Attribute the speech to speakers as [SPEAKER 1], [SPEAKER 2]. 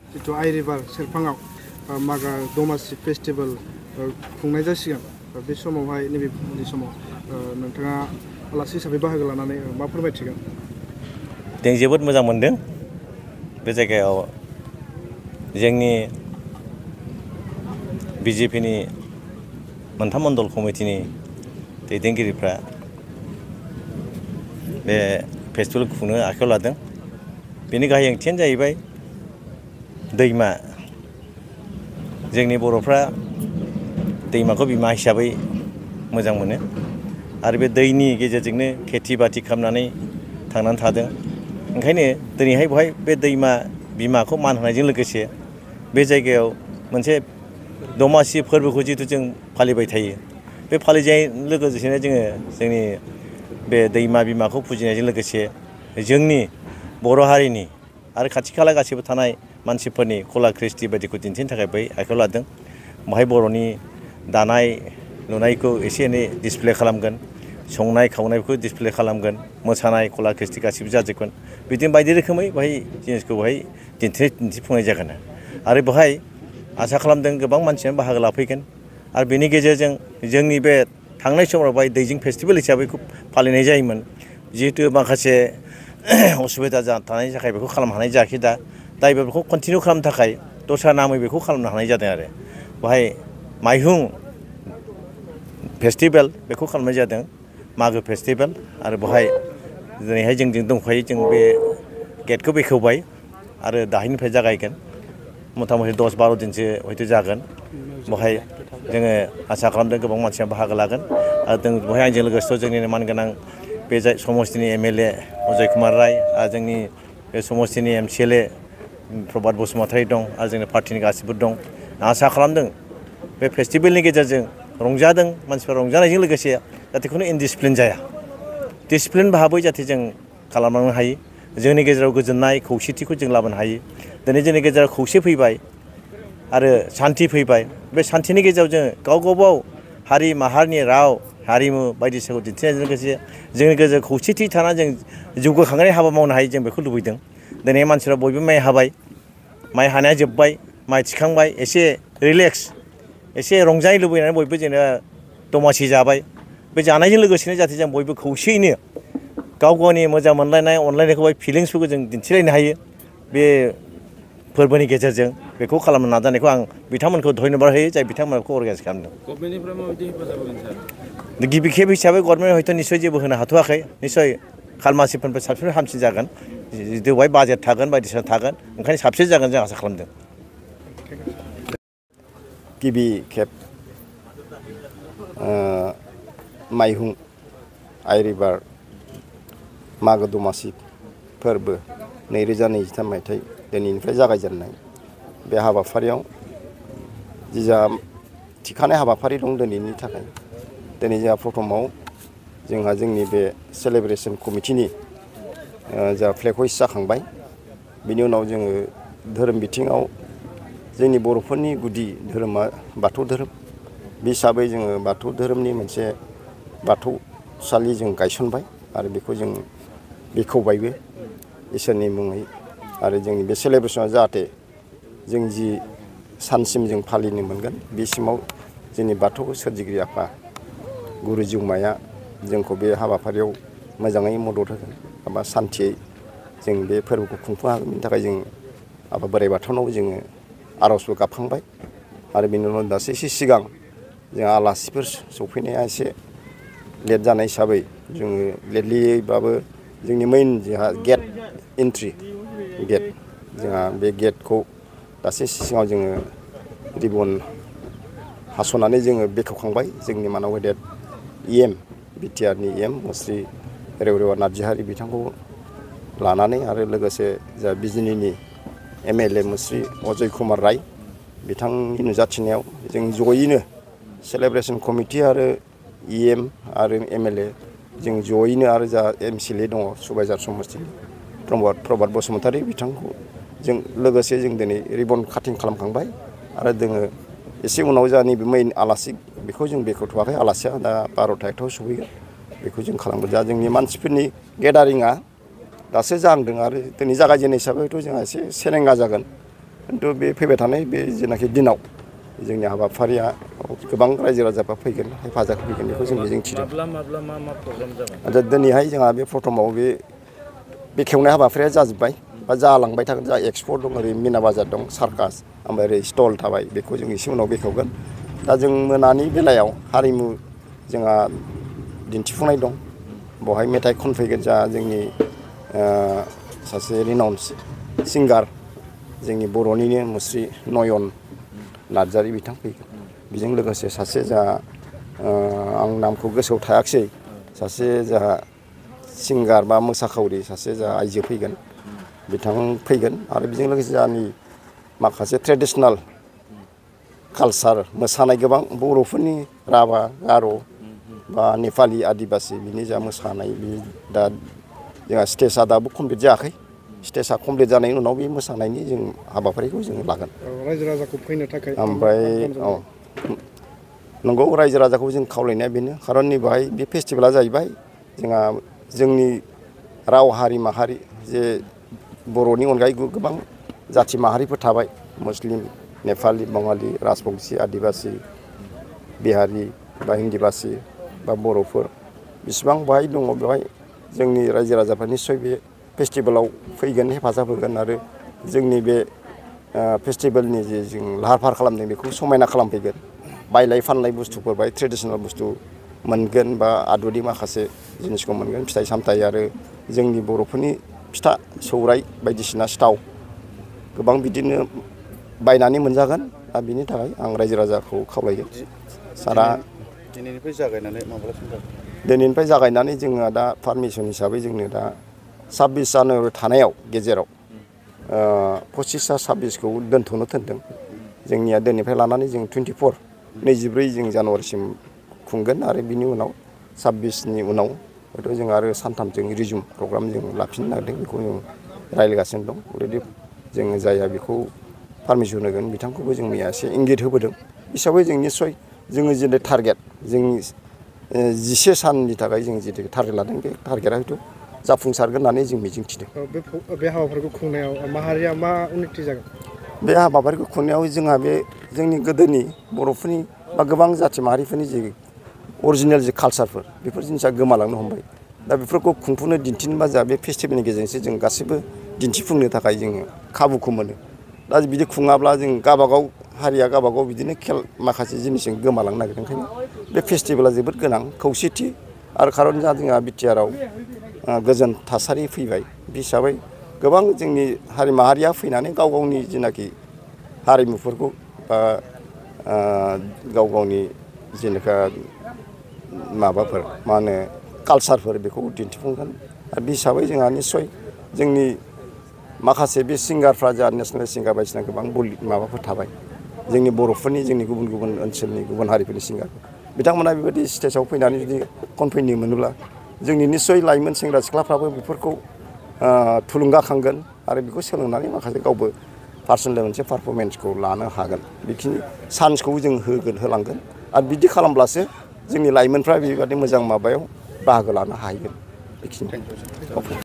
[SPEAKER 1] जितु आइ रिभार सेरफाङाव मागो दमासि फेस्टिभेल खुंनाय जासिगोन बे समावहाय नैबे समाव नोंथाङा आलासि हिसाबै बाहागो लानानै मा फोरमायथिगोन?
[SPEAKER 2] जों जोबोद मोजां मोनदों बे जायगायाव जोंनि बिजेपिनि मोनथाम मण्डल कमिटिनि दैदेनगिरिफ्रा बे फेस्टिभेल खुंनो आखायाव लादों। बेनि गाहाय ओंथियानो जाहैबाय दैमा। जोंनि बर'फ्रा दैमाखौ बिमा हिसाबै मोजां मोनो आरो बे दैनि गेजेरजोंनो खेथि बाथि खालामनानै थांनानै थादों। ओंखायनो दिनैहाय बेवहाय बे दैमा बिमाखौ मान होनायजों लोगोसे बे जायगायाव मोनसे दमासि फोरबोखौ जिहेतु जों फालिबाय थायो, बे फालिनायजों लोगोसेनो जोङो जोंनि बे दैमा बिमाखौ फुजिनायजों लोगोसे जोंनि बर' हारिनि आरो खाथि खाला गासिबो थानाय मानसिफोरनि कला कृष्टि बायदिखौ दिन्थिनो थाखाय बै आखायाव लादों। बेहाय बर'नि दानाय लुनायखौ एसे एनै डिसप्ले खालामगोन, संनाय खावनायखौ डिसप्ले खालामगोन, मोसानाय कला कृष्टि गासिबो जाजोबगोन। बिदिनो बायदि रोखोमै बेहाय जिनिसखौ बेहाय दिन्थिफुंनाय जागोन आरो बेहाय आसा खालामदों गोबां मानसियानो बाहागो लाफैगोन आरो बेनि गेजेरजों जोंनि बे थांनाय समाव बेहाय दैजिं फेस्टिभेल हिसाबै फालिनाय जायोमोन। जिहेतु माखासे असुबिदा थानायनि थाखाय बेखौ खालामनो हानाय जायाखै। दा बेखौ कन्टिनिउ खालामनो थाखाय दस्रा नामै बेखौ खालामनो हानाय जादों आरो बेहाय माइहुं फेस्टिभेल बेखौ खालामनाय जादों, मागो फेस्टिभेल। आरो बेहाय दिनैहाय जोंजों दंफायो, जों बे गेटखौ बेखेवबाय आरो दाहायनिफ्राय जागायगोन। मथा मथि 10-12 दिनसो हयथ' जागोन। बेहाय जोङो आसा खालामदों गोबां मानसिया बाहागो लागोन आरो जों बेहाय आंजों लोगोसेथ' जोंनिनो मानगोनां बे समस्तिनि एमएलए अजय कुमार राय आरो जोंनि बे समस्तिनि एमसिएलए प्रबाद बसुमतारी दं आरो जोंनि पार्टिनि गासिबो दं। आसा खालामदों बे फेस्टिभेलनि गेजेरजों रंजादों मानसिफ्रा, रंजानायजों लोगोसे जाहाथे खुनु इनडिसिप्लिन जाया, डिसिप्लिन भाबै जाहाथे जों खालामलांनो हायो। जोंनि गेजेराव गोजोननाय खौसेथिखौ जों लाबोनो हायो। दिनै जोंनि गेजेराव खौसे फैबाय आरो सान्थि फैबाय। बे सान्थिनि गेजेराव जोङो गावबागाव हारि माहारिनि राव हारिमु बायदिसिनाखौ दिन्थिनायजों लोगोसे जोंनि गेजेराव खौसेथि थानानै जों जौगाखांनायनि हाबा मावनो हायो, जों बेखौ लुबैदों। दिनै मानसिफ्रा बयबो माइ हाबाय, माइ हानाया जोब्बाय, माइ थिखांबाय, एसे रिलेक्स एसे रंजानो लुबैनानै बयबो जेनेबा दमासि जाबाय। बे जानायजों लोगोसेनो जाहाथे जों बयबो खौसेयैनो गाव गावनि मोजां मोनलायनाय अनलायनायखौ फिलिंसफोरखौ जों दिन्थिलायनो हायो। बे फोरबोनि गेजेरजों बेखौ खालामनो नाजानायखौ आं बिथांमोनखौ धन्यबाद होयो, जाय बिथांमोनखौ अर्गानाइज खालामदों।
[SPEAKER 3] गभर्नमेन्टनिफ्राय माबायदि हेफाजाब होगोन सार?
[SPEAKER 2] गिबि खेब हिसाबै गभर्नमेन्ट हयथ' निस्सय जेबो होनो हाथ'वाखै। निस्सय खालमासिफोरनिफ्राय साबसिन हामसिन जागोन। जितु बेवहाय बाजेट थागोन बायदिसिना थागोन, ओंखायनो साबसिन जागोन जों आसा खालामदों।
[SPEAKER 4] गिबि खेब माइहुं आइ रिभार मागो दमासि फोरबो 2023 मायथाइ दिनैनिफ्राय जागायजेननाय बे हाबाफारियाव जा थिखानाय हाबाफारि दं दिनैनि थाखाय। दिनै जोंहा प्रथमाव जोंहा जोंनि बे सेलेब्रेसन कमिटिनि जा फ्लेग हइस्ट जाखांबाय। बिनि उनाव जोङो धोरोम बिथिङाव जोंनि बर'फोरनि गुदि धोरोमा बाथौ धोरोम। बे हिसाबै जोङो बाथौ धोरोमनि मोनसे बाथौसालि जों गायसनबाय आरो बेखौ जों बेखेवबायबो इसोरनि मुङै। आरो जोंनि बे सेलेब्रेसना जाहाथे जों जि सानसिम जों फालिनो मोनगोन, बेसिमाव जोंनि बाथौ सोरजिगिरि आफा गुरु जिउमाया जोंखौ बे हाबाफारियाव मोजाङै मदद होगोन एबा सान्थियै जों बे फोरबोखौ खुंफुंनो हागोन। बेनि थाखाय जों आफा बोराइ बाथौनाव जोङो आर'जबो गाबखांबाय। आरो बेनि उनाव दासो एसे सिगां जोंहा आलासिफोर सफैनाया एसे लेट जानाय हिसाबै जोङो लेटलियैबाबो जोंनि मेइन जोंहा गेट एन्ट्रि गेट, जोंहा बे गेटखौ दासो सिगाङाव जोङो रिबन हास'नानै जोङो बेखेवखांबाय। जोंनि मानाव गेदेर EM बिटिआरनि EM मुस्रि रेवरेवा नार्जिहारि बिथांखौ लानानै आरो लोगोसे जा बिजिनिनि MLA मुस्रि अजय कुमार राय बिथांनि नुजाथिनायाव जों जयैनो सेलेब्रेसन कमिटि आरो EM आरो MLA जों जयैनो आरो जा MCLA दङ सुबाइझार समस्तिनि प्रबाद बसुमतारी बिथांखौ जों लोगोसे जों दिनै रिबन काटिं खालामखांबाय। आरो जोङो एसे उनाव जा नैबे मेइन आलासि बेखौ जों बेखेवथ'वाखै। आलासिया दा 12ता-1 सफैगोन, बेखौ जों खालामगोन। दा जोंनि मानसिफोरनि गेदारिङा दासो जाहांदों आरो दिनै जागायजेननाय हिसाबै हयथ' जोंहा एसे सेरेंगा जागोन। खिन्थु बे फैबाय थानाय बे जेनाखि दिनाव जोंनि हाबाफारिया गोबां रायजो राजाफ्रा फैगोन हेफाजाब होफैगोन बेखौ जों मिजिंथिदों।
[SPEAKER 3] माब्ला मा प्रग्राम जागोन?
[SPEAKER 4] दा दिनैहाय जोंहा बे प्रथमाव बे बेखेवनाय हाबाफारिया जाजोब्बाय बा जालांबाय थागोन। जा एक्सप' दं, ओरै मिना बाजार दं, सार्कास, ओमफ्राय ओरै स्टल थाबाय, बेखौ जों एसे उनाव बेखेवगोन। दा जों मोनानि बेलायाव हारिमु जोंहा दिन्थिफुंनाय दं। बेवहाय मेथाइ खनफैगोन जा जोंनि सासे रिनाउन्स सिंगार जोंनि बर'निनो मुस्रि नयन नार्जारि बिथां फैगोन। बेजों लोगोसे सासे जा आं नामखौ गोसोआव थायाखिसै, सासे जाहा सिंगार बा मोसाखावरि सासे जा आइजो फैगोन, बिथां फैगोन। आरो बेजों लोगोसे जोंनि माखासे ट्रेडिसनेल कालसार मोसानाय गोबां बर'फोरनि राभा, गार' बा नेपालि, आदिबासि बिनि जा मोसानाय बे दा जोंहा स्टेजआ दाबो कमप्लिट जायाखै। स्टेजआ कमप्लिट जानायनि उनाव बे मोसानायनि जों हाबाफारिखौ जों लागोन।
[SPEAKER 1] रायजो राजाखौ फैनो थाखाय
[SPEAKER 4] ओमफ्राय नंगौ, रायजो राजाखौ जों खावलायनाया बेनो, खारन नैबेहाय बे फेस्टिभेला जाहैबाय जोंहा जोंनि राव हारि माहारि जे बर'नि अनगायै गोबां जाथि माहारिफोर थाबाय, मुस्लिम, नेपालि, बाङालि, राजबंसि, आदिबासि, बिहारि बा हिन्दीबासि बा बर'फोर बेसेबां बाहाय दङ। बेवहाय जोंनि रायजो राजाफ्रा निस्सय बे फेस्टिभेलाव फैगोन, हेफाजाब होगोन आरो जोंनि बे फेस्टिभेलनि जे जों लाहार फाहार खालामदों बेखौ समायना खालामफैगोन। बायलाय फानलाय बुस्थुफोर बाहाय ट्रेडिसनेल बुस्थु मोनगोन बा आदुनि माखासे जिनिसखौ मोनगोन, फिथाइ सामथाइ आरो जोंनि बर'फोरनि फिथा सौराइ बायदिसिना सिथाव गोबां बिदिनो बायनानै मोनजागोन। दा बिनि थाखाय आं रायजो राजाखौ खावलायगोन। सारा
[SPEAKER 2] दिनैनिफ्राय जागायनानै माब्लासिम जागोन?
[SPEAKER 4] दिनैनिफ्राय जागायनानै जोङो दा पारमिसन हिसाबै जोंनो दा 26 जानुवारि थानायाव गेजेराव 25 26खौ दोनथ'नो थिनदों। जोंनिया दिनैनिफ्राय लानानै जों 24 जों जानुवारिसिम खुंगोन आरो बिनि उनाव 26नि उनाव हयथ' जों आरो सानथामजों रिजुम प्रग्राम जों लाफिननो नागिरदों। बेखौ जों रायज्लायगासिनो दं। अलरेडि जोङो जायहा बेखौ पारमिसन होगोन बिथांखौबो जों मैया एसे इंगित होबोदों। हिसाबै जों निस्सय जोङो जेरै टारगेट जोंनि 11 साननि थाखाय जों जितु टारगेट लादों, बे टारगेटआ हयथ' जाफुंसारगोन होननानै जों मिजिंथिदों।
[SPEAKER 1] बे हाबाफारिखौ खुंनायाव माहारिया मा उन्नति जागोन?
[SPEAKER 4] बे हाबाफारिखौ खुंनायाव जोंहा बे जोंनि गोदोनि बर'फोरनि बा गोबां जाथि माहारिफोरनि जे अरिजिनेल जे कालसारफोर बेफोर जिनिसा गोमालांनो हमबाय। दा बेफोरखौ खुंफुंनो दिन्थिनोबा जोंहा बे फेस्टिभेलनि गेजेरजोंसो जों गासैबो दिन्थिफुंनो थाखाय जोङो खाबुखौ मोनो। दा बिदि खुङाब्ला जों गावबागाव हारिया गावबागाव बिदिनो माखासे जिनिसजों गोमालांनो नागिरदों। ओंखायनो बे फेस्टिभेला जोबोद गोनां, खौसेथि आरो खारन जोंहा बिटिआरआव गोजोन थासारि फैबाय। बे हिसाबै गोबां जोंनि हारि माहारिया फैनानै गाव गावनि जेनाखि हारिमुफोरखौ बा गाव गावनि जेनेखा माबाफोर मा होनो कालसारफोर बेखौ दिन्थिफुंगोन। आरो बे हिसाबै जोंहा निस्सय जोंनि माखासे बे सिंगारफ्रा जा नेसनेल सिंगार बायदिसिना गोबां माबाफोर थाबाय, जोंनि बर'फोरनि जोंनि गुबुन गुबुन ओनसोलनि गुबुन हारिफोरनि सिंगार बिथांमोना बेबायदि स्टेजाव फैनानै जुदि खनफैनो मोनोब्ला जोंनि निस्सय लाइमोन सेंग्रा सिख्लाफ्राबो बेफोरखौ थुलुंगाखांगोन आरो बेखौ सोलोंनानै माखासे गावबो पार्सनेल मोनसे पारफरमेन्सखौ लानो हागोन। बेखिनि चान्सखौ जों होलांगोन। आरो बिदि खालामब्लासो जोंनि लाइमोनफ्रा बेबायदि मोजां माबायाव बाहागो लानो हाहैगोन। बेखिनि